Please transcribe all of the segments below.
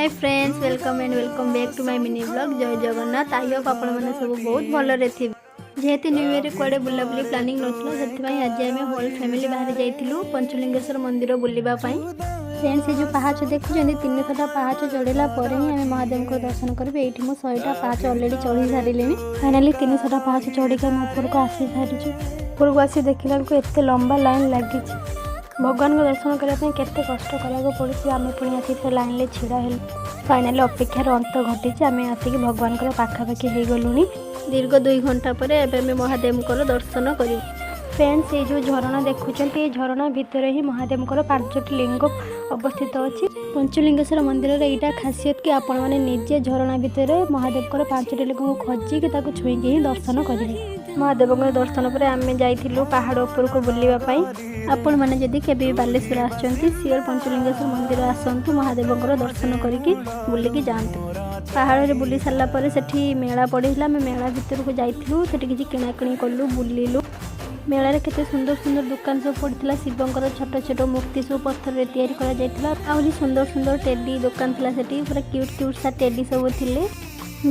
My friends, welcome and welcome back to my mini vlog. Jay Jagannath. I Hope ଆପଣମାନେ ସବୁ ବହୁତ ଭଲରେ ଥିବେ। ଯେହେତୁ ନ୍ୟୁ ଇୟର୍ରେ କୁଆଡ଼େ ବୁଲାବୁଲି ପ୍ଲାନିଂ ନଥିଲା, ସେଥିପାଇଁ ଆଜି ଆମେ ହୋଲ୍ ଫ୍ୟାମିଲି ବାହାରି ଯାଇଥିଲୁ ପଞ୍ଚଲିଙ୍ଗେଶ୍ୱର ମନ୍ଦିର ବୁଲିବା ପାଇଁ। ଫ୍ରେଣ୍ଡସ୍, ସେ ଯେଉଁ ପାହାଚ ଦେଖୁଛନ୍ତି, 300ଟା ପାହାଚ ଚଢ଼ିଲା ପରେ ହିଁ ଆମେ ମହାଦେବଙ୍କ ଦର୍ଶନ କରିବୁ। ଏଇଠି ମୁଁ 100ଟା ପାହାଚ ଅଲରେଡ଼ି ଚଢ଼ି ସାରିଲିଣି। ଫାଇନାଲି 300ଟା ପାହାଚ ଚଢ଼ିକି ଆମେ ଉପରକୁ ଆସି ସାରିଛୁ। ଉପରକୁ ଆସି ଦେଖିଲା ବେଳକୁ ଏତେ ଲମ୍ବା ଲାଇନ୍ ଲାଗିଛି। ଭଗବାନଙ୍କ ଦର୍ଶନ କରିବା ପାଇଁ କେତେ କଷ୍ଟ କରିବାକୁ ପଡ଼ୁଛି। ଆମେ ପୁଣି ଆସିକି ସେ ଲାଇନ୍ରେ ଛିଡ଼ା ହେଲୁ। ଫାଇନାଲି ଅପେକ୍ଷାର ଅନ୍ତ ଘଟିଛି। ଆମେ ଆସିକି ଭଗବାନଙ୍କର ପାଖାପାଖି ହେଇଗଲୁଣି। ଦୀର୍ଘ 2 ଘଣ୍ଟା ପରେ ଏବେ ଆମେ ମହାଦେବଙ୍କର ଦର୍ଶନ କରିବୁ। ଫ୍ରେଣ୍ଡସ୍, ଏଇ ଯେଉଁ ଝରଣା ଦେଖୁଛନ୍ତି, ଏଇ ଝରଣା ଭିତରେ ହିଁ ମହାଦେବଙ୍କର ପାଞ୍ଚଟି ଲିଙ୍ଗ ଅବସ୍ଥିତ ଅଛି। ପଞ୍ଚଲିଙ୍ଗେଶ୍ୱର ମନ୍ଦିରର ଏଇଟା ଖାସିୟତ କି ଆପଣମାନେ ନିଜେ ଝରଣା ଭିତରେ ମହାଦେବଙ୍କର ପାଞ୍ଚଟି ଲିଙ୍ଗକୁ ଖୋଜିକି, ତାକୁ ଛୁଇଁକି ହିଁ ଦର୍ଶନ କରିବେ। ମହାଦେବଙ୍କର ଦର୍ଶନ ପରେ ଆମେ ଯାଇଥିଲୁ ପାହାଡ଼ ଉପରକୁ ବୁଲିବା ପାଇଁ। ଆପଣମାନେ ଯଦି କେବେ ବି ବାଲେଶ୍ୱର ଆସୁଛନ୍ତି, ସିଓର ପଞ୍ଚଲିଙ୍ଗେଶ୍ୱର ମନ୍ଦିର ଆସନ୍ତୁ, ମହାଦେବଙ୍କର ଦର୍ଶନ କରିକି ବୁଲିକି ଯାଆନ୍ତୁ। ପାହାଡ଼ରେ ବୁଲି ସାରିଲା ପରେ ସେଠି ମେଳା ପଡ଼ିଥିଲା। ଆମେ ମେଳା ଭିତରକୁ ଯାଇଥିଲୁ। ସେଠି କିଛି କିଣାକିଣି କଲୁ, ବୁଲିଲୁ। ମେଳାରେ କେତେ ସୁନ୍ଦର ସୁନ୍ଦର ଦୋକାନ ସବୁ ପଡ଼ିଥିଲା। ଶିବଙ୍କର ଛୋଟ ଛୋଟ ମୂର୍ତ୍ତି ସବୁ ପଥରରେ ତିଆରି କରାଯାଇଥିଲା। ଆହୁରି ସୁନ୍ଦର ସୁନ୍ଦର ଟେଡି ଦୋକାନ ଥିଲା ସେଠି। ପୁରା କ୍ୟୁଟ୍ କ୍ୟୁଟ୍ ସା ଟେଡି ସବୁ ଥିଲେ।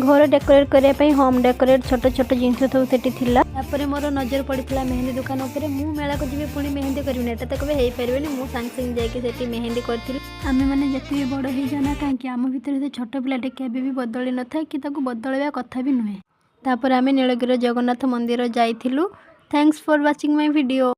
ଘର ଡେକୋରେଟ୍ କରିବା ପାଇଁ ହୋମ୍ ଡେକୋରେଟ୍ ଛୋଟ ଛୋଟ ଜିନିଷ ସବୁ ସେଠି ଥିଲା। ତାପରେ ମୋର ନଜର ପଡ଼ିଥିଲା ମେହେନ୍ଦି ଦୋକାନ ଉପରେ। ମୁଁ ମେଳାକୁ ଯିବି, ପୁଣି ମେହେନ୍ଦି କରିବିନି, ଏଟା ତ କେବେ ହେଇପାରିବନି। ମୁଁ ସାଙ୍ଗେ ସାଙ୍ଗେ ଯାଇକି ସେଠି ମେହେନ୍ଦି କରିଥିଲି। ଆମେମାନେ ଯେତେ ବି ବଡ଼ ହେଇଯାଉ ନା କାହିଁକି, ଆମ ଭିତରେ ସେ ଛୋଟ ପିଲାଟି କେବେ ବି ବଦଳି ନଥାଏ କି ତାକୁ ବଦଳାଇବା କଥା ବି ନୁହେଁ। ତାପରେ ଆମେ ନୀଳଗିରି ଜଗନ୍ନାଥ ମନ୍ଦିର ଯାଇଥିଲୁ। Thanks for watching my video.